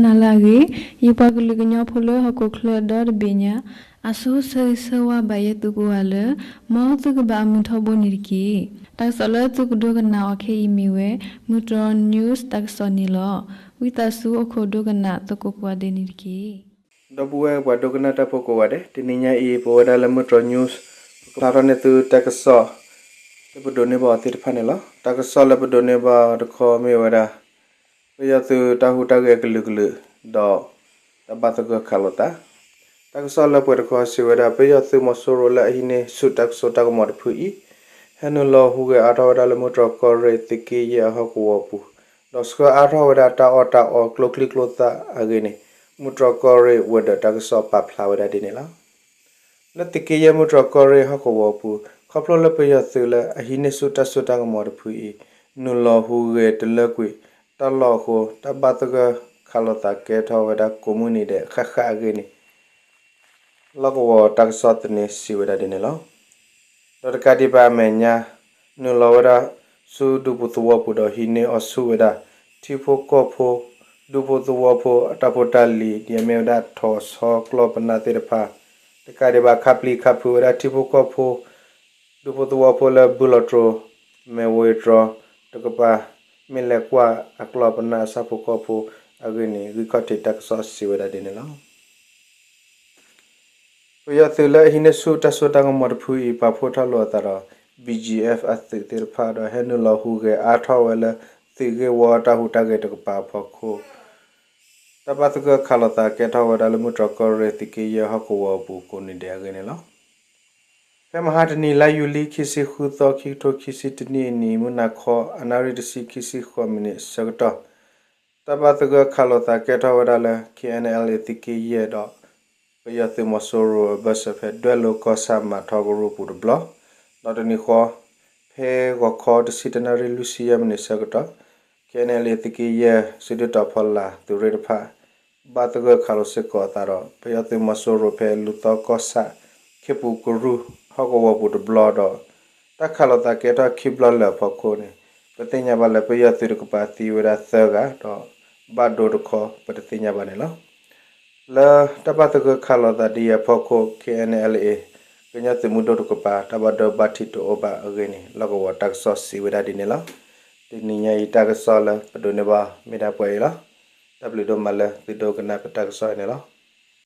နၤလၢအဂ့ၤ, ယပှၤကလုာ်ကညီဖိလၢဟီၣ်ခိၣ်ချၢဒီတဘ့ၣ်ညါ, အဆိဆၢဂ့ၤဆၢဝါဘၣ်ယဲသုကိးဂၤလၢ မ်သုကဘၣ်အမုာ်ထီဘိန့ၣ်တက့ၢ်. တၢ်ကစီၣ်လၢသုကဒိကနၣ်အီၤခဲအံၤမ့ၢ်ဝဲ မုၢ်တြီၢ် news တၢ်ကစီၣ်န့ၣ်လီၤ. ဝံသးစူၤအိၣ်ခိးဒိကနၣ်သကိးကိးဂၤဒဲးန့ၣ်တက့ၢ်. ဒီပုၢ်ဝဲၢ်ပှၤဒိကနၣ်တၢ်ဖိကိးဂၤဒဲး, တနံၤညါအံၤ ပဝဲဒၣ်လၢမုၢ်တြီၢ် news ပကဖျါထီၣ်န့ၢ်သုတၢ်ကစီၣ် လၢပဒိးန့ၢ်ဘၣ်အီၤသ့ၣ်တဖၣ်န့ၣ်လီၤ. တၢ်ကစီၣ်လၢပဒိးန့ၢ်ဘၣ်အီၤတခီမ့ၢ်ဝဲဒၣ် ပယီၤသုးတၢ်ဟူးတၢ်ဂဲၤအကလုာ်ကလုာ် ဒီးတၢ်ဘၣ်သဂၢၢ်ခးလိာ်သး. တၢ်ကစီၣ်လၢပှဲၤတခီစံးဝဲဒၣ် ပယီၤသုးမီၤစိရိၤလၢအဟံးန့ၢ်ဆူၣ်တၢ်ကစီၣ်တၢ်ကမီၤတဖုအံၤ ဟဲနုာ်လီၤဟူးဂဲၤအါထီၣ်ဝဲဒၣ်လၢမုၢ်တြီၢ်ကီၢ်ရ့ၣ်သုးက့ယဲၢ်အဟီၣ်ကဝီၤပူၤ, ဒီးဆှၢအါထီၣ်ဝဲဒၣ်တၢ်အီၣ်တၢ်အီကျိချံကျိသၣ်အဂ့ၢ်န့ၣ် မုၢ်တြီၢ်ကီၢ်ရ့ၣ်ဝဲၤဒၢးတၢ်ကစီၣ်ပာ်ဖျါဝဲဒၣ်ဒ်န့ၣ်လီၤ. လၢသုးက့ယဲၢ်မုၢ်တြီၢ်ကီၢ်ရ့ၣ်ဟီၣ်ကဝီၤပူၤ ခီဖျိလၢပယီၤသုးလၢအဟံးန့ၢ်ဆူၣ်တၢ်စိတၢ်ကမီၤတဖုအံၤ နုာ်လီၤဟူးဂဲၤတလၢကွံာ်တၢ်လီၢ်အဃိ တၢ်ဘၣ်သဂၢၢ်ခးလိာ်သးကဲထီၣ်ဝဲဒၣ်ကိးမုၢ်နံၤဒဲးဃၣ်ဃၣ်အဂ့ၢ်န့ၣ် လီၢ်ကဝီၤတၢ်ကစီၣ်သန့စံးဝဲဒၣ်ဒ်န့ၣ်လီၤ. ဒီးတကးဒံးဘၣ်အမဲာ်ညါ နုာ်လီၤဝဲဒၣ်ဆူဒူဖိသဝီပူၤဒီးဟံးန့ၢ်အီၤဆူၣ်ဝဲဒၣ် ထံဖိကီၢ်ဖိ ဒူဖိသဝီဖိအတၢ်ဖိတၢ်လံၤ ဒ်အမ့ၢ်ဝဲဒၣ်ထိးဆီကျီၢ်ပနၢ်သ့ၣ်တဖၣ်, တကးဒံးဘၣ်ခးပျံၤခးဖုးဝဲဒၣ်ထံဖိကီၢ်ဖိ ဒူဖိသဝီဖိလၢဘုလီၤတြီၤ မဲၢ်ဝ့ၤတြီၤတကပၤ မ့ၢ်လဲၤကွၢ်အကျီၢ်ပနၢ်အဆၣ်ဖိကီၢ်ဖိအဂ့ၢ်န့ၣ် ဂံၢ်ခီၣ်ထံးတၢ်ကစီၣ်စံးဝဲဒၣ်ဒ်န့ၣ်လီၤ. ပယီၤသုးလၢအဟံးန့ၢ်ဆူၣ်တၢ်စိတၢ်ကမီၤတဖုအံၤ ပာ်ဖှိၣ်ထီၣ်လိာ်အသးဒီး ဘံၣ်ကၠံၣ်အဲၣ် အသုးသ့ၣ်တဖၣ်ဒီးဟဲနုာ်လီၤဟူးဂဲၤအါထီၣ်ဝဲလၢ သုးဂ့ၢ်ဝီတၢ်ဟူးတၢ်ဂဲၤတကပၤအဖီခိၣ် တၢ်ဘၣ်သဂၢၢ်ခးလိာ်သးကဲထီၣ်ဝဲဒၣ်လၢမုၢ်တြီၢ်ကီၢ်ရ့ၣ်သုးက့ယဲၢ်ဟီၣ်ကဝီၤအပူၤကိးနံၤဒဲးအဂ့ၢ်န့ၣ်လီၤ. ဖဲမဟါတနံၤ လါယူၤလံ ခံဆံဃုသီ ခံကထိခံဆံတနံၣ်အနံၤ မုၢ်နၤခီ အနၣ်ရံၣ်တဆံ ခံဆံဃိးမံးနံးအဆၢကတီၢ် တၢ်ဘၣ်သဂၢၢ်ခးလိာ်သးကဲထီၣ်ဝဲဒၣ်လၢ KNLA သုးက့ယဲၢ်ဒီး ပယီၤသုးမီၤစိရိၤအဘၢၣ်စၢၤဖဲ ဒွဲၣ်လိၤကီၢ်ဆၣ်မၤထီကရူၢ်ပူၤတဘျီ, ဒီးတနံၤဃီ ဖဲဂီၤခီတဆံတၢနၣ်ရံၣ်လွံၢ်ဆံယဲၢ်မံးနံးအဆၢကတီၢ် KNLA သုးက့ယဲၢ် စုဒုၣ်တီၤဖီလာ်သုးရ့ၣ်တဖၣ် ဘၣ်သဂၢၢ်ခးလိာ်စ့ၢ်ကီးအသးဒီး ပယီၤသုးမီၤစိရိၤဖဲလူၤသီကီၢ်ဆၣ် ခ့ပူၤကရူၢ်ဟီၣ်ကဝီၤပူၤတဘျီဒီး တၢ်ခးလိာ်သးကဲထီၣ်ခံဘျီလၢာ်အဖီခိၣ်န့ၣ် ပသ့ၣ်ညါဘၣ်လၢပယီၤသုးတကပၤသံဝဲဒၣ်သၢဂၤဒီး ဘၣ်ဒိတခီပတသ့ၣ်ညါဘၣ်န့ၣ်လီၤ. လၢတၢ်ဘၣ်သဂၢၢ်ခးလိာ်သးဒ်အံၤအဖီခိၣ် KNLA ကညီသုးမုၢ်ဒိၣ်တကပၤ တၢ်ဘၣ်ဒိဘၣ်ထံးတအိၣ်ဘၣ်အဂ့ၢ်န့ၣ် လီၢ်ကဝီၤတၢ်ကစီၣ်စံးဝဲဒၣ်ဒ်န့ၣ်လီၤ. တနံၤညါအံၤတၢ်ကစီၣ်လၢပဒိးန့ၢ်ဘၣ်မ့ၢ်ဒၣ်ပှဲၤအံၤလီၤ. တၢ်ဘျုးဒိၣ်မးလၢသုဒိကနၣ်ပတၢ်ကစီၣ်အံၤန့ၣ်လီၤ.